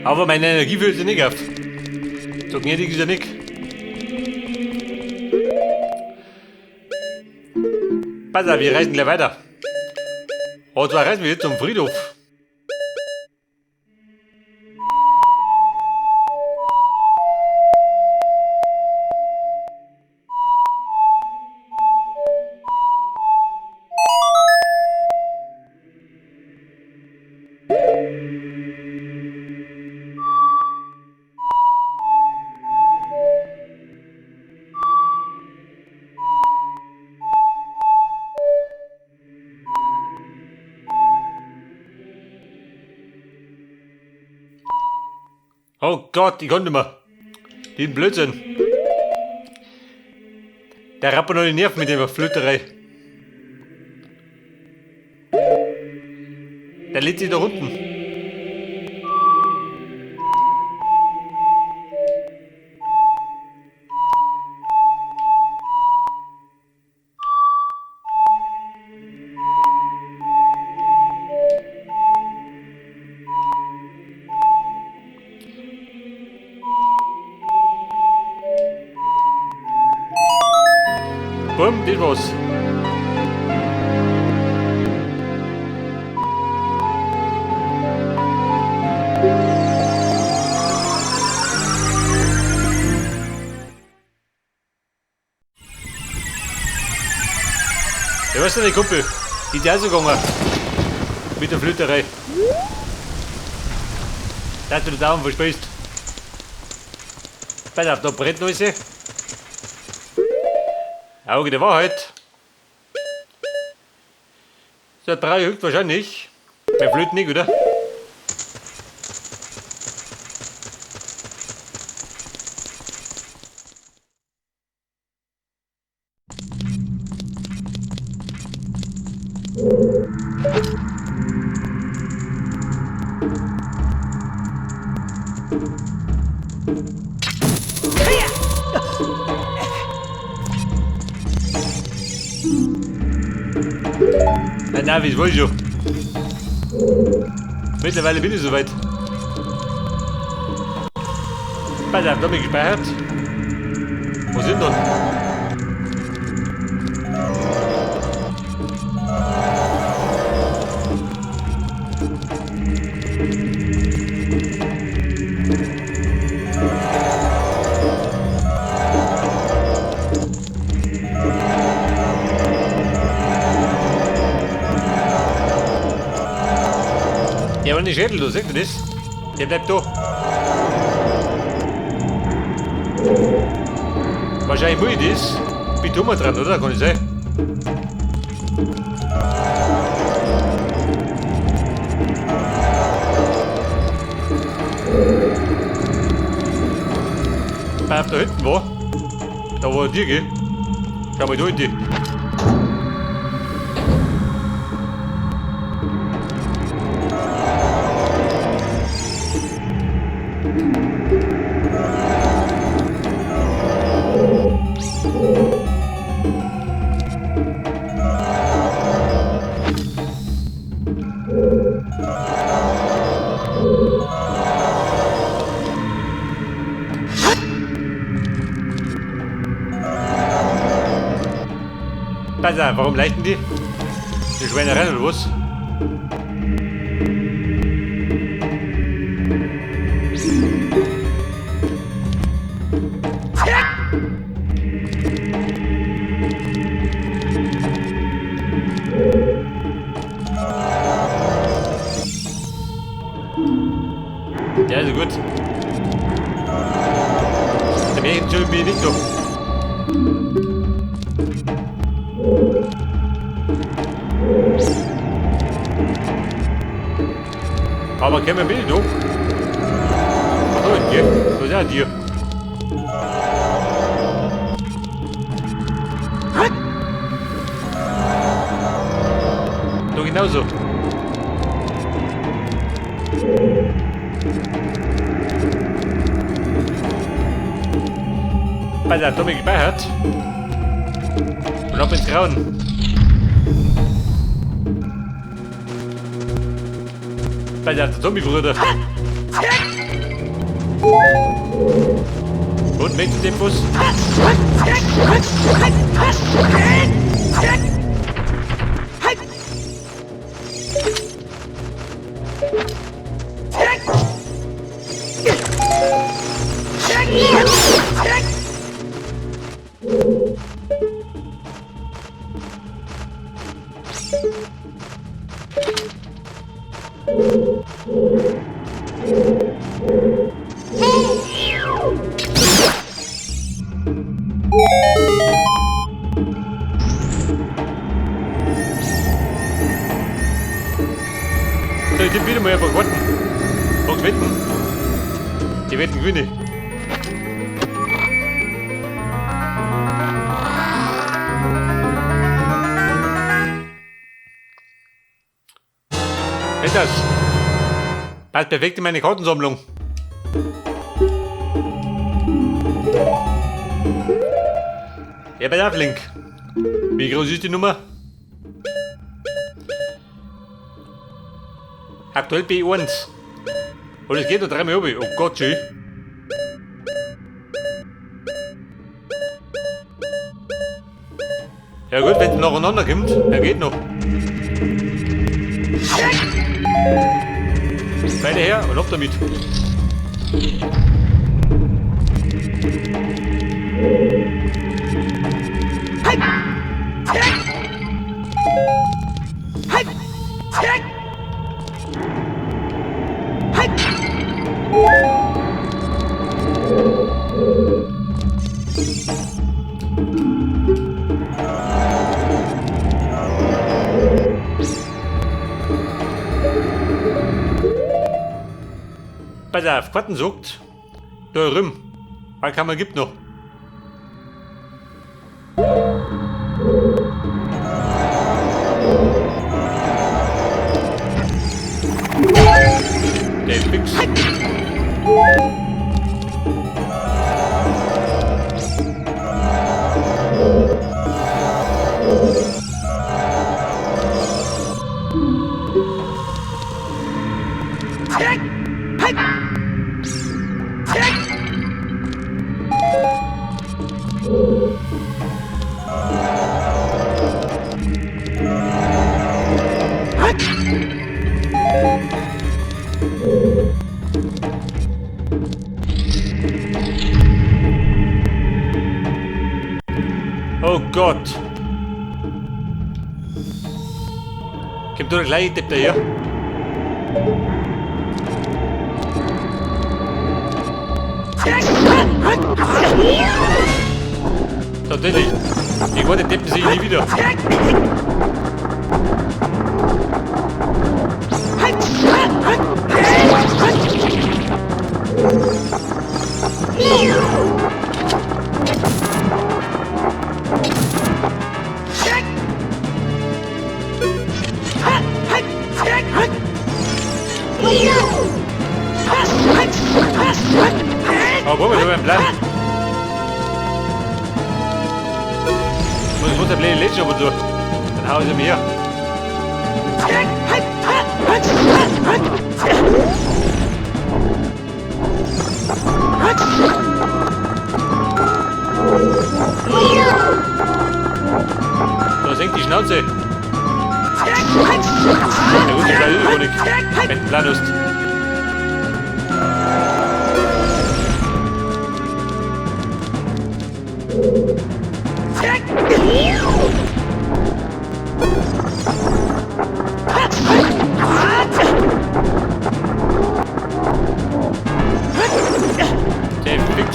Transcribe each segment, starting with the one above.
Aber meine Energie fühlt sich nicht auf. So gnädig ist er nicht. Pass auf, wir reisen gleich weiter. Und zwar reisen wir jetzt zum Friedhof. Oh Gott, ich konnte nicht mehr. Den Blödsinn. Der rappert noch die Nerven mit der Flöterei. Der lädt sich da unten. Bumm, das war's. Ja, was ist denn, Kumpel? Die ist auch so gegangen. Mit der Flöterei. Da du den Daumen versprichst. Pass auf, da brennt noch alles. Auge der Wahrheit. So, drei hüpft wahrscheinlich. Bei Flöten nicht, oder? Nein, nein, wie wollte ich schon. Mittlerweile bin ich soweit. Pass auf, da hab ich gespeichert. Wo sind denn? Ja, aber die Schädel, du siehst du das? Der bleibt da. Wahrscheinlich muss ich das. Bin dummer dran, oder? Kann ich sein? Bleib da hinten, wo? Da wo dir geht. Schau mal da in die. Pass auf, warum leichten die? Die Schweinerei oder was? Ja, also gut. Der Märchen bin ich nicht da. Aber kennen wir Bild, doch? Ach so, hier. So ist ja dir. So genauso. Bei der Atomic gespeichert. Und ab ins Grauen. Bei der Zombie-Brüder. Und mit dem Bus. So, ich tippe wieder mal einfach warten. Magst wetten? Die Wetten gewinne. Das. Passt perfekt in meine Kartensammlung. Ja, pass auf, Link. Wie groß ist die Nummer? Aktuell B1. Und es geht noch dreimal runter. Oh Gott, schön. Ja gut, wenn es nacheinander kommt, dann geht noch. Beide her und ab damit. Pass auf, Karten sagt, da rum. Was kann man gibt noch? Der ist fix. Oh Gott. Kommt da der gleiche Depp daher? Tatsächlich. Die gute Deppen sehe ich nie wieder. Aber wo wir beim Plan? Muss ich der blöde Letsch aber so. Dann hau ich sie mir her. So, senk die Schnauze. Ja gut, ich bleib gar nicht. Wenn du einen Plan hast. Der fix.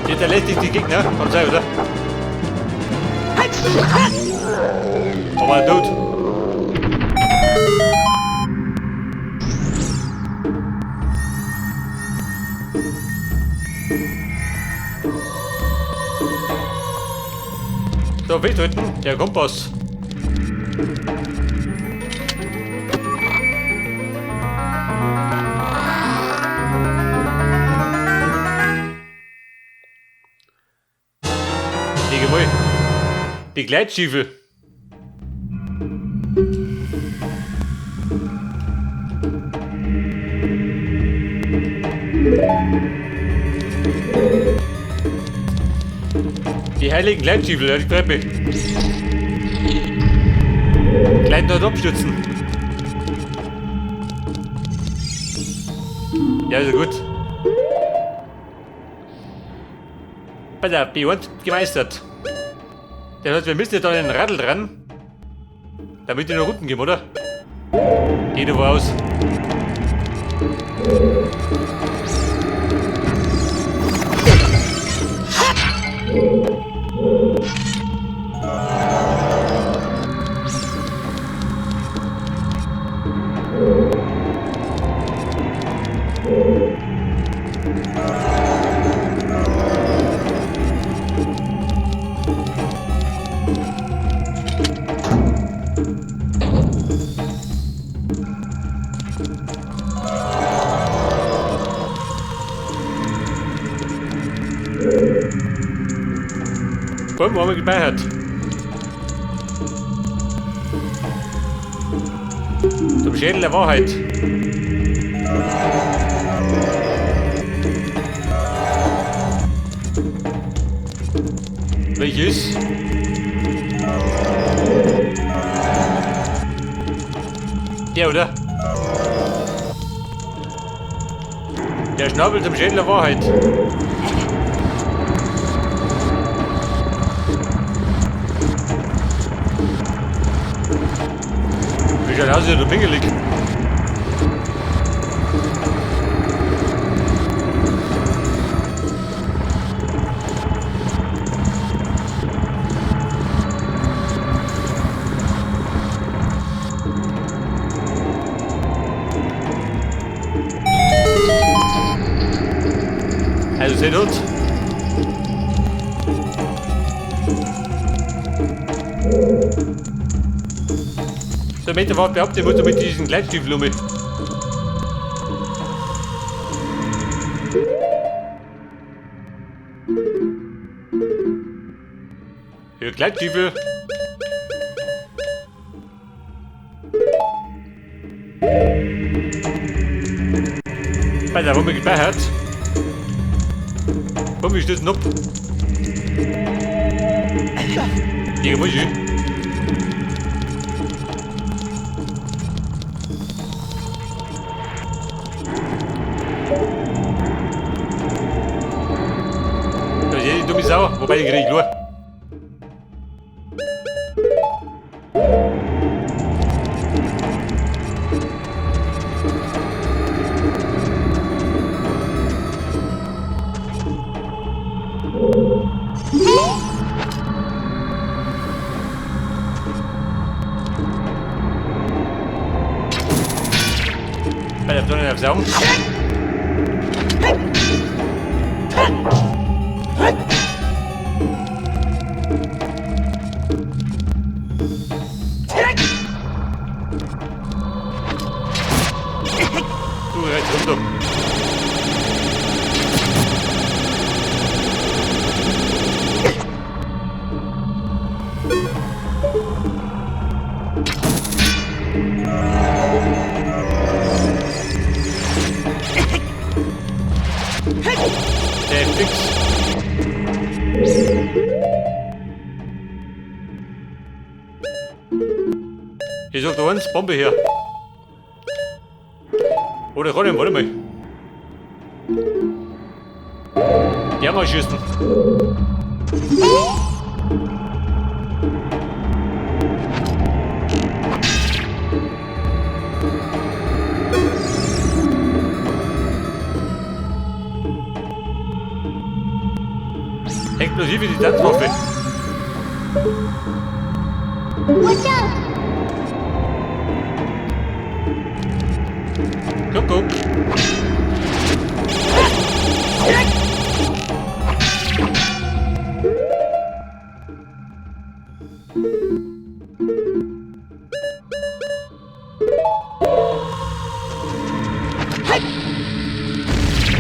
Jetzt erledigt die Gegner, kann sein, oder? Aber tot. So, festhalten, der Kompass. Lege mal. Die Gleitstiefel. Die heiligen Gleitstiefel, ja, die Treppe. Gleiten dort abstürzen. Ja, ist ja gut. Bei der B1 gemeistert. Der heißt, wir müssen jetzt an den Radl dran, damit die noch unten gehen, oder? Geht aber aus. Komm, wo haben wir gespeichert? Zum Schädel der Wahrheit. Welches? Der, oder? Der Schnabel zum Schädel der Wahrheit. Wie schaut aus, wie der pingelig. Also seht uns. So, Meter war behauptet, muss mit diesen Gleitstiefel um. Hier, Gleitstiefel. Bei der Wumme gespeichert. Komm, wir stürzen ab. Hier, muss ich. Das ist die dumme Sau, wobei ich krieg nur. Bei der Sonne aufs Augen. Du rechts runter. Der fix. Hier sagt eins, Bombe her. Oder kann ich, warte mal. Die mal schießen. Explosive Distanzwaffe. Watch out! Kuckuck.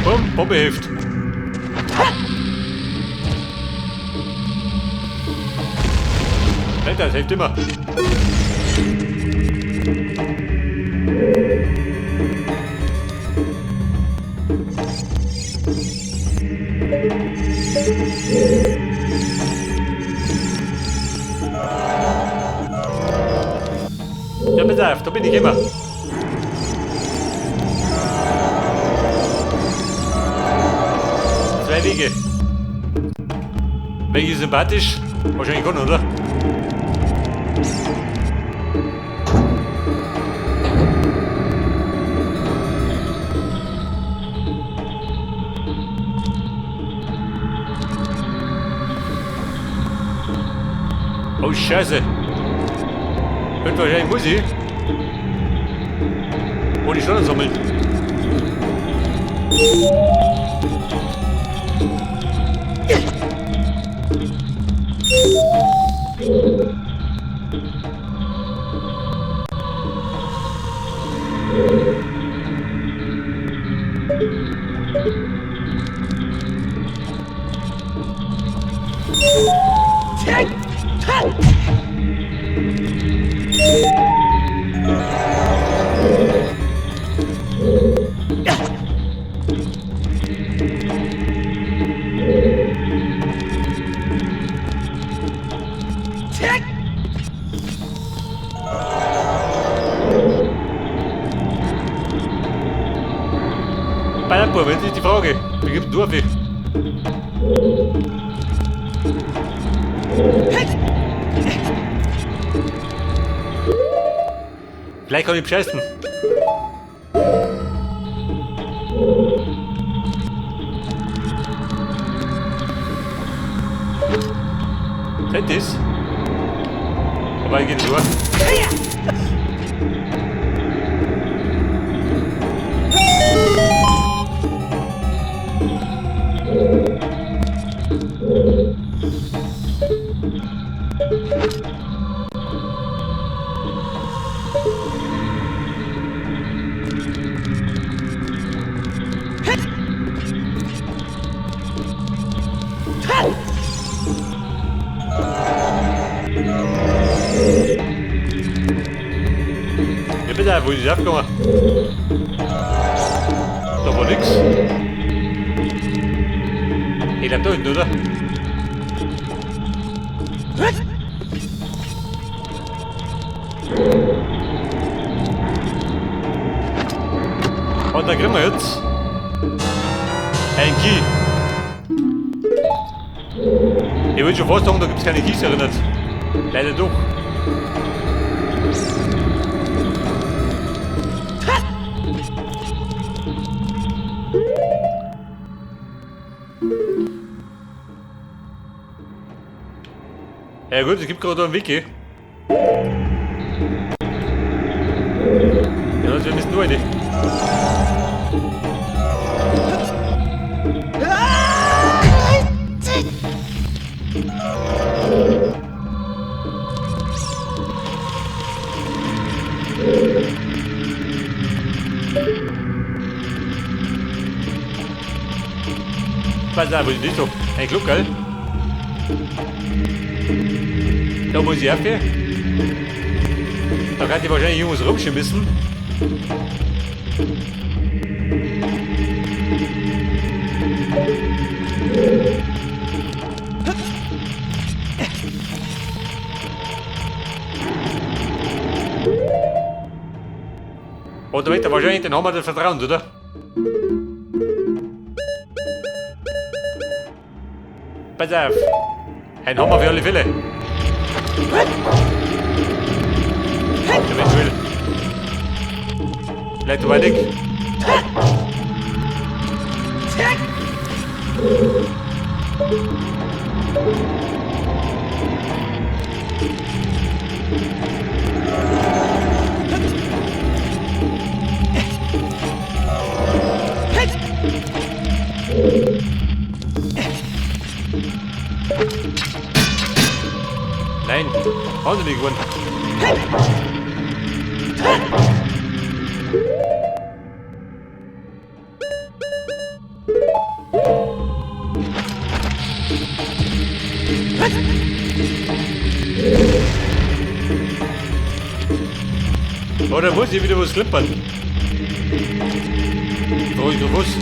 Bumm, Bombe hilft. Alter, das hilft immer. Ja, pass auf, da bin ich immer. Zwei Wege. Welche ist sympathisch? Wahrscheinlich gar nicht, oder? Oh Scheiße. Und wahrscheinlich muss ich. Oh, die Schlangen sammeln. Bayernburm, jetzt ist die Frage. Wie gibt's du auf? Vielleicht kann ich bescheißen. Seht das? Aber ich gehe nicht durch. Ja, bitte, wo ist die aufgegangen? Da war nix. Ich glaub da hinten, oder? Und da kriegen wir jetzt ein Key. Ich würde schon fast sagen, da gibt es keine Keys erinnert. Leider doch. Ja gut, es gibt gerade einen Wiki. Ja, also wir müssen nur eine. Pass auf, ist nicht so. Ein Glück, gell? Da muss ich aufgehen. Da kann ich wahrscheinlich irgendwas rumschmissen. Oder wird er wahrscheinlich den Hammer des Vertrauens, oder? Pass auf. Ein Hammer für alle Fälle. Eventuell. Vielleicht weit weg. Nein, wahnsinnig geworden. Oder muss ich wieder was klippern? Wo ich gewusst.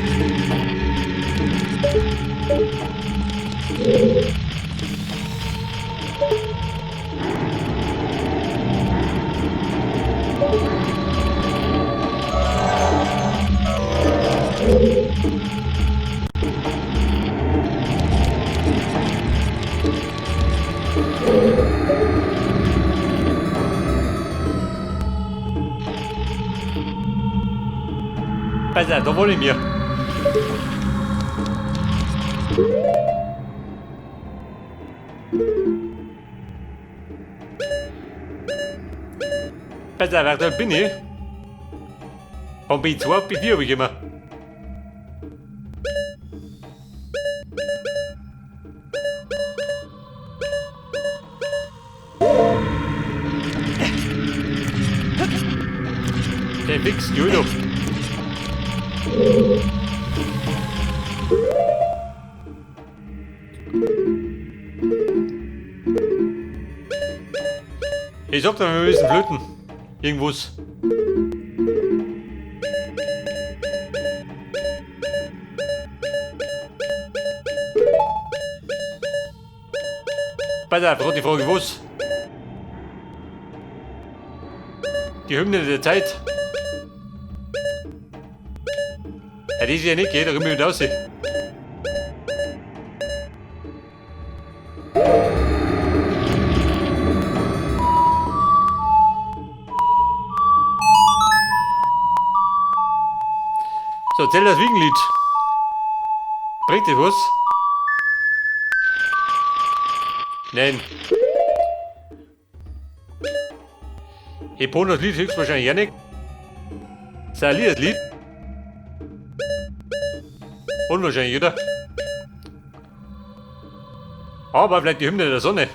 Pass auf, da wohne ich mir. Pass auf, aktuell bin ich. Von B2 auf B4 habe ich immer. Der Wichs, Judo. Ich sag doch, wir müssen flöten. Irgendwas. Pass auf, gerade die Frage, was? Die Hymne der Zeit. Ja, die ist ja nicht, geht, da kommen wir wieder raus. So, Zeldas Wiegenlied. Bringt dir was? Nein. Eponas Lied höchstwahrscheinlich auch nicht. Salias Lied. Unwahrscheinlich, oder? Aber vielleicht die Hymne der Sonne.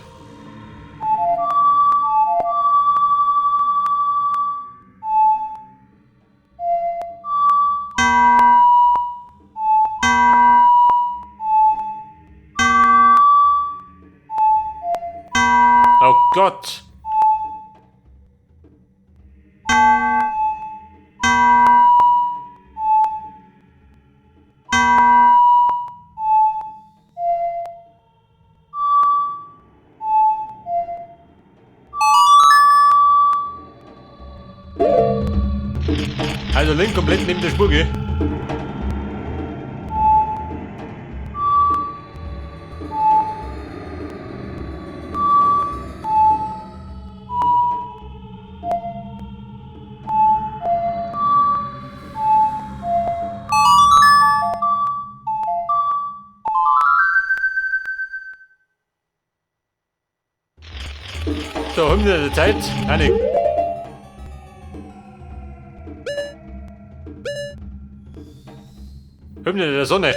Oh Gott! Also Link komplett neben der Spur, gell? So, Hymne der Zeit. Eine. Hymne der Sonne.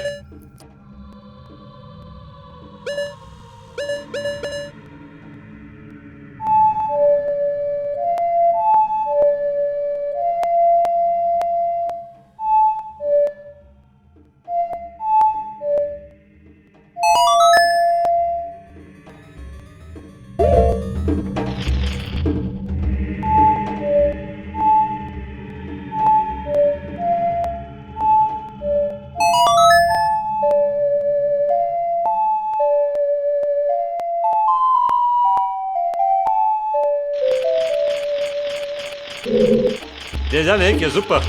Der ist auch nicht, ja super.